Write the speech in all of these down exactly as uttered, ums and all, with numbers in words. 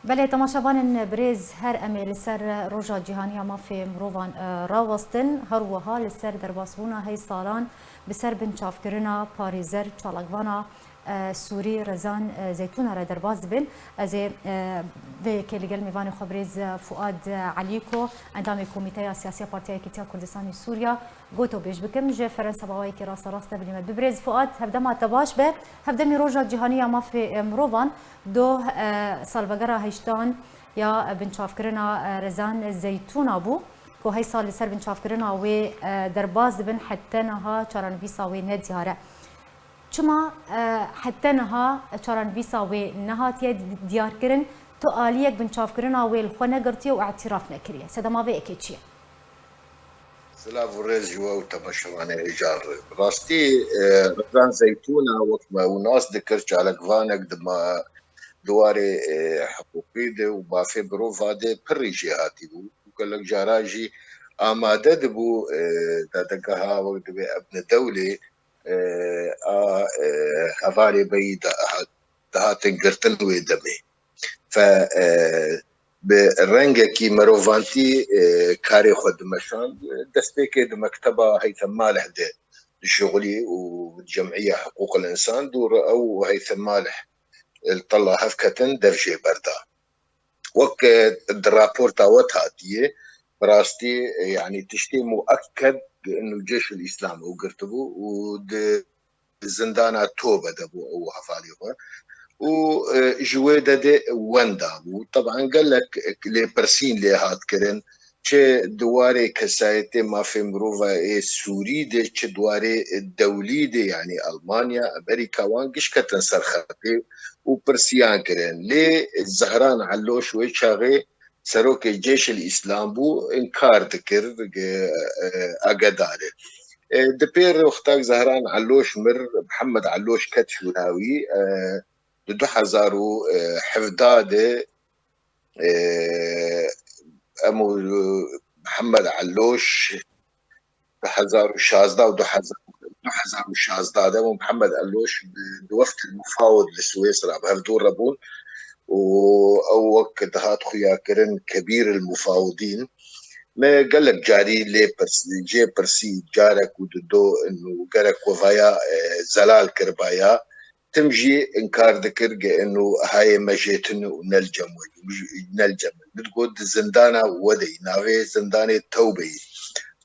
Belê, temaşevanên birêz, her em ê li ser Roja Cîhanî ya Mafê Mirovan, e, rawestin, her wiha li ser derbasbûna hey salan bi ser binçavkirina parêzer çalakvana, e, Sûrî Rezan, e, Zeytûna re derbas dibin. Ez ê, e, vê yekê li gel mêvanê xwe birêz, e, Fuad, e, Elîko, endamê Komîteya Siyasî ya Partiya Yekîtiya Kurdistanê Sûriya, gotobêj bikim. Ji Ferensa bi awayekî rasterast tevlî me. Bi birêz Fuad, hevdema te baş be. Hevdemî Roja Cîhanî ya Mafê, e, Mirovan, doh, e, salvegera heştan ya, e, binçavkirina, e, Rezan Zeytûna bû, ku hey sal li ser binçavkirina wê, e, derbas dibin, hette niha çarenivîsa wê nediyar e. Çima, e, hette niha çarenivîsa wê nehatiye di-, diyarkirin? Tu aliyek binçavkirina wê li xwe negirtiye û îtîraf nekiriye. Sedema vê yekê çi ye? Silav û rêz ji we û temaşevanê hêja re. Bi rastî, e, Rezan Zeytûna wek me û nas dikir, çalakvanek di ma-, di warê, e, hiqûqî de û bafê mirova de pirî jêhatî bû. Û gelek cara jî amade dibû, e, dadegeha wek dibê ebne dewlê, e, a, e, hevalê beyî da-, dihatin girtin wê demê. Fe, e, bi rengekî mirovantî, e, karê xwe dimeşand. Destpêkê di mekteba Heytem Malih de dişuxulî û cemîya hiqûqil însan dû re ew û Heytem Malih li tela hev ketin, dev jê berda. Wek, e, di raporta we hatiye, bi rastî, e, yanî tiştê muekked inu Cêşil Îslam ew girtibû û di zindana Tobe de bû ew hevalê xwe. Û, e, ji wê de dê wenda bû. Teban gelek lêpirsîn lê hat kirin. Çi di warê kesayetê mafê mirova ê Sûrî de, çi di warê dewlî de, yanî Almanya, Amerîka, wan giş ketin ser xetê û pirsiyan kirin. Lê Zehran Elloş wê çaxê serokê Cêşil Îslam bû, inkar dikir, e, e, agedar e. E, di pêr wextak Zehran Elloş mir, Mihemed Elloş ket şûna wî, e, di du hezar û hevdeh de, e, em û Mihemed Elloş du hezar û şazdeh û du hezar, du hezar û şazdeh de û Mihemed Elloş bi, bi wefdê mufawid li Swêsra bi hevdû re bûn û ew wek dihat xuya kirin Kebîr el Mufawidîn. Me gelek carî lê pirs-, jê pirsî, carek û dido û gerek ku vaya, e, zelal kiribaya, tim jî inkar dikir, ge inu hayê me jê tune û ne li cem we, ne li cem min. Min digot di zindana we de yî, navê zindanê Tewbe yî.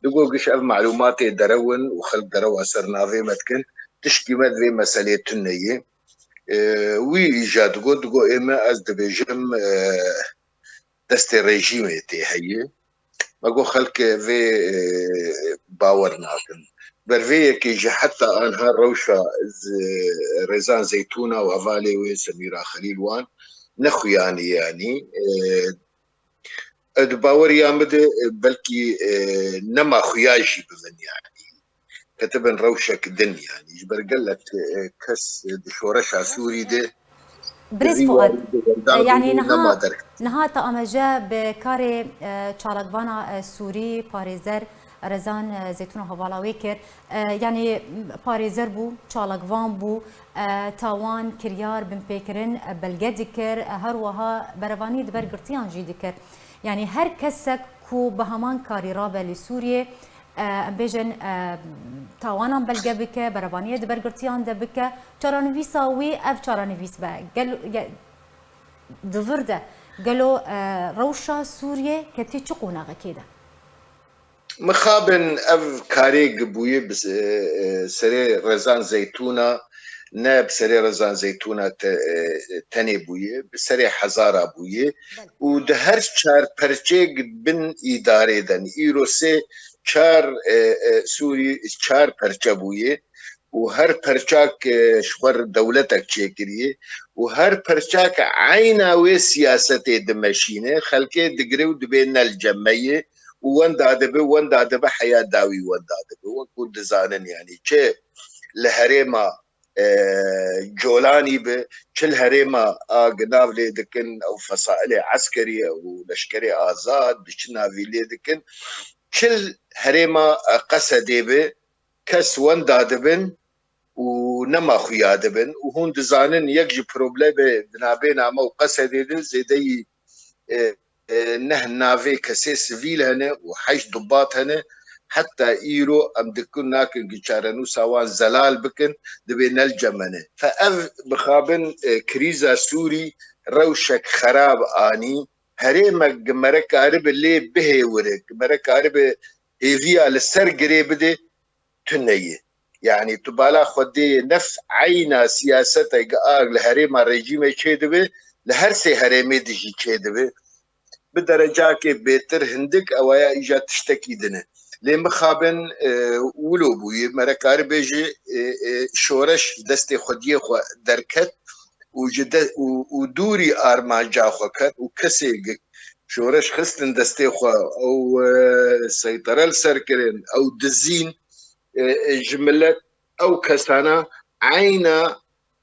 Digot giş ev malûmatê derew in û xelk derewa ser navê me dikin, tişkî me di vê meselê tune ye. E, wî îja digot, digot ê me ez dibêjim, e, destê rejîmê tê heye. Me got xelk vê, e, bawer nakin. Ber vê yekê jî heta anha rewşa z-, Rezan Zeytûna û hevalê wê Semîra Xelîl wan nexuyanî yanî. E, e, di baweriya min de, e, belkî, e, nema xuya jî bibin yanî. Ketibin rewşek din yanî. Ji ber gelek, e, kes, e, di şoreşa Sûrî de Birêz Fuad, e, yanî niha, niha te amaje bi karê, e, çalakvana, e, Sûrî, parêzer Rezan, e, Zeytûn û hevala wê kir. E, yanî parêzer bû, çalakvan bû, e, tawan, kiryar, binpêkirin, e, belge dikir, e, her wiha berevanî di ber girtiyan jî dikir. Yanî her kesek ku bi heman karî rabe li Sûriyê, e, em bêjin, e, tawanan belge bike, berevaniyê di ber girtiyan de bike, çarenivîsa wî ev çarenivîs be. Gel, ge-, di vir de gelo, e, rewşa Sûriyê ketî çi qonaxekê de? Mixabin ev karê gi bûye bi, e, e, serê Rezan Zeytûna, ne bi serê Rezan Zeytûna te-, e, tenê bûye, bi serê hezara bûye. Belê. Û di her çar perçê bin îdarê de, îro sê çar, e, e, Sûrî çar perçe bûye û her perçak, e, ji xwe re dewletek çêkiriye û her perçak eyna wê siyasetê dimeşîne, xelkê digire û dibê ne li cem me ye û wenda dibe, wenda dibe, heya dawî wenda dibe. Wekû dizanin, yanî çi li herêma, e, Colanî bi, çi li herêma a gi nav lê dikin ew fesailê eskerî û leşkerê azad bi çi navî lê dikin, çi li herêma, e, Qesedê bi, kes wenda dibin û nema xuya dibin û hûn dizanin yek ji problemê di navbêna me û Qesedê de zêdeyî, e, e, neh navê kesê sivîl hene û heşt dubat hene. Heta îro em dikin nakin ki çarenûsa wan zelal bikin, dibê ne li cem me ne. Fe ev mixabin, e, krîza Sûrî rewşek xerab anî. Herêmek gi mere karibe lê bihêwire, gi mere karibe hêviya li ser girê bide, tune ye. Yanî tu bala xwe dê nefs eyna siyaseteke a li herêma rejîmê çêdibe, li her sê herêmê de jî çêdibe. Bi derecakê bêtir hindik ewaya îja tiştekî din e. Lê mixabin, e, wilo bûye, mere karibêje, e, e, şoreş destê xwediyê xwe derket û ji de, û, û dûrî armanca xwe ket û kesê gi şoreş xistin destê xwe, ew, e, seytere li ser kirin, ew dizîn, e, e, ji milet, ew kesana eyna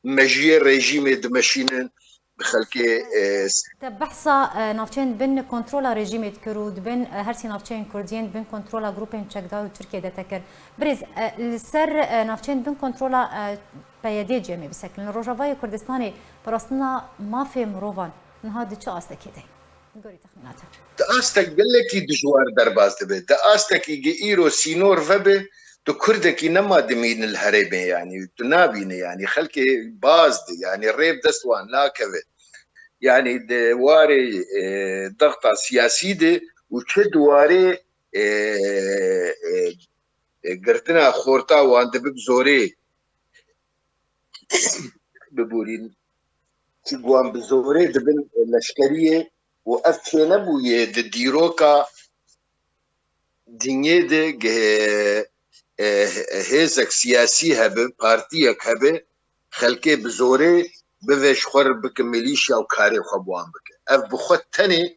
mejiyê rejîmê dimeşînin bi xelkê, e, Te behsa, e, navçeyên bin kontrola rejîmê dikir û dibin, e, her sê navçeyên Kurdiyên bin kontrola grûpên çekdar û Tirkiyê de te kir. Birêz, e, li ser, e, navçeyên bin kontrola, e, P Y D cî em ê bisekin. Li Rojavayê Kurdistanê parastina mafê mirovan niha di çi astekê de ye? Gorî texmîna te. Di astek gelekî dijwar derbas dibe. Di astekî gi îro sînor vebe, tu Kurdekî nema dimînin li herêmê, yanî tu nabîne, yanî xelkê baz di, yanî rê bi dest wan nakeve. Yanî di warê, e, dexta siyasî de û çi di warê, e, e, e, girtina xorta wan dibe bi zorê, biborîn, çi wan bi zorê dibin leşkeriyê û ev çênebûye di dîroka dinyê de, e, hêzek siyasî hebe, partiyek hebe, xelkê bi zorê bive ji xwe re bike milîşya û karê xwe bi wan bike. Ev bi xwe tenê,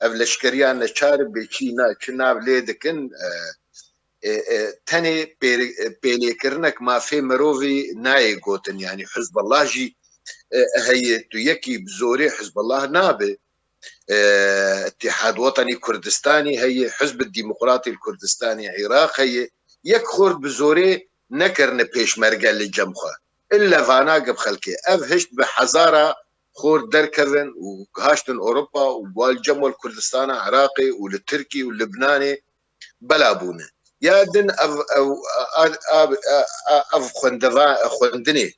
ev leşkeriya neçar bê çî na, çi nav lê dikin, e, e, e, tenê pê-, e, pêlêkirinek mafê mirovî nayê gotin, yanî Hizbullah jî, e, heye, tu yekî bi zorê Hizbullah nabe. E, Îtîhad Wetenî Kurdistanî heye, Hizb Demokratî li Kurdistanê Iraq heye. Yek xort bi zorê nekirine pêşmerge li cem xwe. Îlle vana gi bi xelkê. Ev hişt bi hezara xort derkevin û haştin Ewropa û wan cem li Kurdistana Iraqê û li Tirkî û Libnanê bela bûne. Ya din ev, ev, a, a, a, a, ev xwendeva-, xwendinê,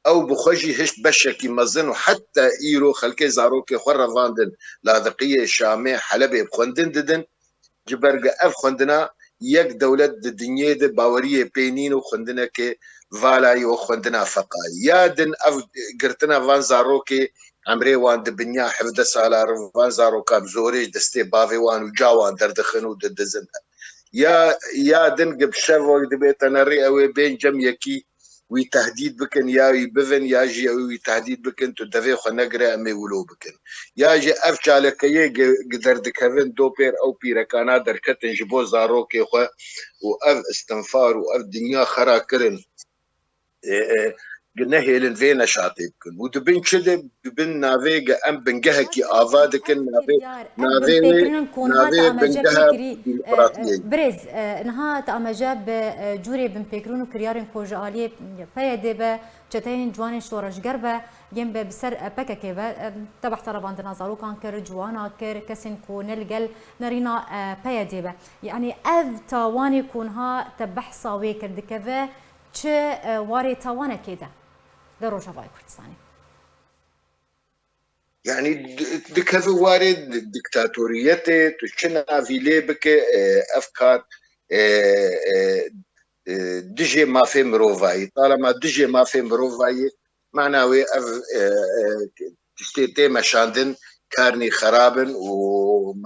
ew bi xwe jî hişt beşekî mezin û heta îro xelkê zarokê xwe revandin, Ladiqiyê, Şamê, Helebê bi xwendin didin. Ji ber ku ev xwendina yek dewlet di dinyê de baweriyê pê nîn û xwendineke vala ye û xwendina feqayî. Ya din ev girtina van zarokê, emrê wan di binya hevdeh sala re, van zaroka bi zorê ji destê bavê wan û ca wan derdixin û didizin. Ya, ya din gi bi şev wek dibê tenerî ew ê bên cem yekî wî tehdîd bikin, ya wî bivin, ya jî ew wî tehdîd bikin, tu devê xwe negire, em ê wilo bikin. Ya jî ev çalakiyê gi, gi derdikevin dopêr ew pîrekana derketin ji bo zarokê xwe û ev istinfar û ev dinya xera kirin, e, e, gi nehêlin vê neşatê bikin. Û di bin çi de? Di bin navê gi em bingehekî ava dikin, navê, navê wê, navê bingeha demokratiyê. Birêz, e, niha te amaje bi, e, cûrê binpêkirin û kiryarên ku ji aliyê P Y D be, çeteyên ciwanên şoreşger be, yên be bi ser, e, P K K be, e, te behsa revandina zarokan kir, ciwana kir, kesên ku ne li gel nerîna, e, P Y D be. Yanî ev tawanê ku niha te behsa wê kir dikeve çi, e, warê tawanekê de li Rojavayê Kurdistanê? Yanî di-, dikeve warê di-, diktatoriyetê, tu çi navî lê bike, e, ev kar, e, e, e, dijê mafê mirovayî. Talema dijê mafê mirovayî, mana wê ev, e, e, tiştê tê meşandin, karnî xerab in û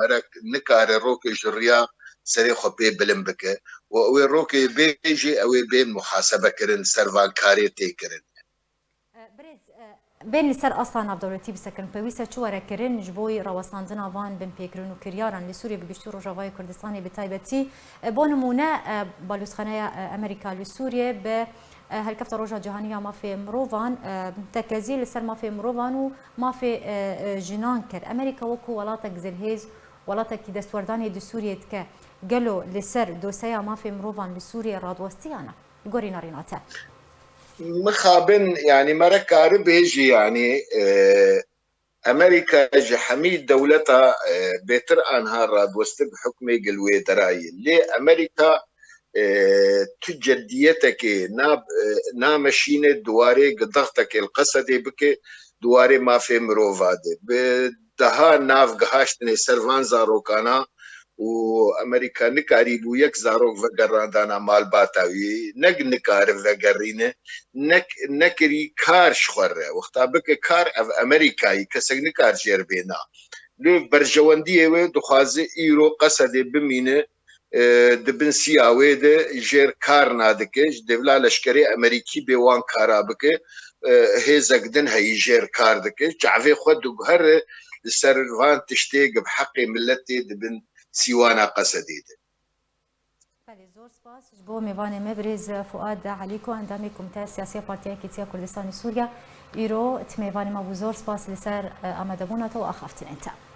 merek nikare rokê ji riya serê xwe pê bilind bike. Û ew ê rokê bê jî ew ê bên muhasebe kirin, ser van karê tê kirin. E, birêz, e, bên li ser asta navdewletî bisekin, pêwîst e çi were kirin ji bo rawestandina van binpêkirin û kiryaran li Sûriyê bi giştî û Rojavayê Kurdistanê bi taybetî? E, bo nimûne, e, Balozxaneya, e, Amerîka li Sûriyê bi, e, Helkefta Roja Cîhanî ya Mafê Mirovan, e, tekezî li ser mafê mirovan û mafê, e, e, jinan kir. Amerîka wekû welatek zilhêz, welatekî destwerdanê di Sûriyê dike. Gelo li ser dosyeya mafê mirovan li Sûriyê radwestiya ne? Li gorî nerîna te. Mixabin, yanî, me re karibê jî, yanî, e, Amerîka ji hemî dewleta, e, bêtir anha radiwestib hukmê gil wê derayê. Lê Amerîka, e, tu cediyetekê na-, e, nameşîne, di warê gidextekê li Qesedê bike, di warê mafê mirova de. Bi deha nav gihaştinê ser van zarokana û Amerîka nikarîbû yek zarok vegerandana malbata wî, ne nikare vegerîne, nek-, nekirî kar ji xwe re. Wexta bike kar, ev Amerîkayî, kesek nikar jêr bêna. Lê berjewendiyê wê dixwaze îro Qesedê bimîne, e, di bin siya wê de jêr kar nadike, ji dêvla leşkerê Amerîkî bê wan kara bike, e, hêzek din heyî jêr kar dike, çavê xwe diguhere li ser van tiştê gi bi heqê miletê di bin sîwana Qesedê de. Belê, zor spas ji bo mêvanê me birêz Fuad Elîko, endamê Komîteya Siyasî ya Partiya Yekîtiya Kurdistanê Sûriye. Îro ti mêvanê me bû, zor spas li ser, e, amadebûna te û axaftinên te.